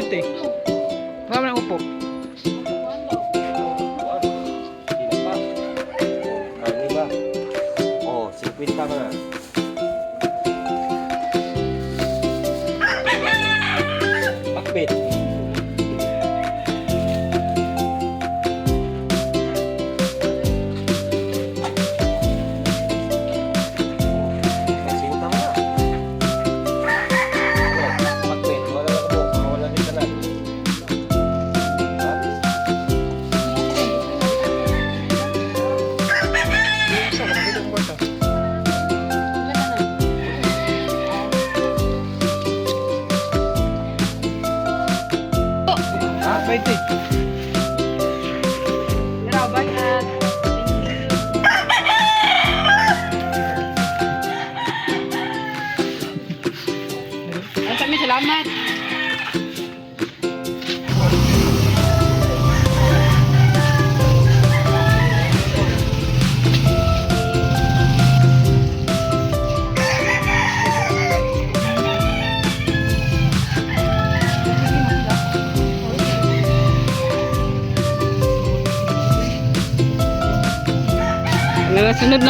20. Wala man ang upo. Sila pa. Oh, karne ba? Oh, 50 ka na. Pakbit. Oh, 50 mo na. Ano? Pakbit. Wala na ka Wala din tanan. Ha? Sa nakita ko kwarta. Ha? 20. Pero bangat. Thank you. Ang kami, salamat. Sunod na.